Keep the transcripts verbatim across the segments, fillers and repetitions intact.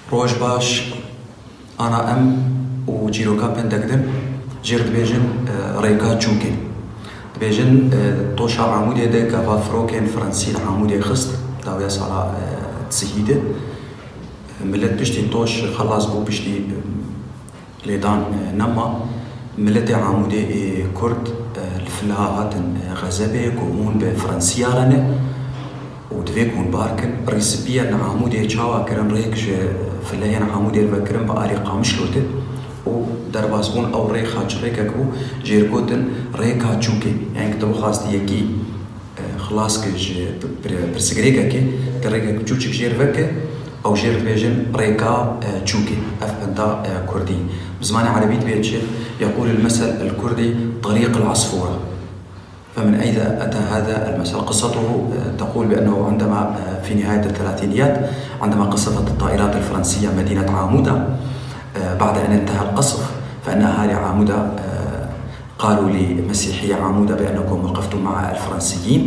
Roj baş, ana em û çîroka pindek din jêr dibêjin, e, rêka çûkê. Dibêjin, e, toşa Amûdê de gava firokên Fransî li Amûdê xist, dawiya sala, e, sihî de. Milet piştî toş xelas bû, piştî, e, lêdan, e, nema. Miletê Amûdê ê Kurd, e, li fila hatin, e, xezebê ku hûn bi Fransiya re ne û divê ku hûn bar kin. Rîsipiyên Amûdê çawa kirin, rêk ji fileyên Amûdê vekirin bi alî Qamişlo de û derbasbûn ew rêxa çi rêkek bû, jêr gotin rêka çûkê. Yani ki tu bixwast yekî, e, xilas ki ji pir-, pirsigrêkekê, ki rêkek çûçik jêr veke, ew jêr dibêjin rêka, e, çûkê. Ev pinda, e, kurdî. Bi zimanê erebî dibê çi? يقول المثل الكردي طريق العصفورة. فمن أين أتى هذا المثل؟ قصته، آه، تقول بأنه عندما، آه، في نهاية الثلاثينيات، عندما قصفت الطائرات الفرنسية مدينة عامودة، آه، بعد أن انتهى القصف، فإن أهالي عامودة، آه، قالوا لمسيحي عامودة بأنكم وقفتم مع الفرنسيين.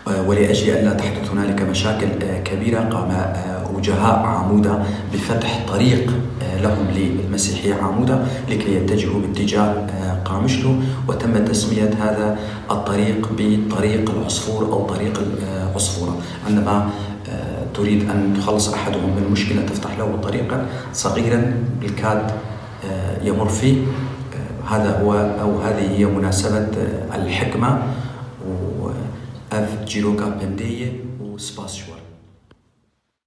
آه، ولأجل ألا تحدث هنالك مشاكل، آه، كبيرة، قام، آه، وجهاء عامودة بفتح طريق، آه، لهم للمسيحية عامودة لكي يتجهوا باتجاه، آه، قامشلو، وتم تسمية هذا الطريق بطريق العصفور أو طريق العصفورة. عندما، آه، تريد أن تخلص أحدهم من مشكلة، تفتح له طريقا صغيرا بالكاد، آه، يمر فيه. آه، هذا هو أو هذه هي مناسبة، آه، الحكمة و Ev çîroka pindê ye û spas ji we re.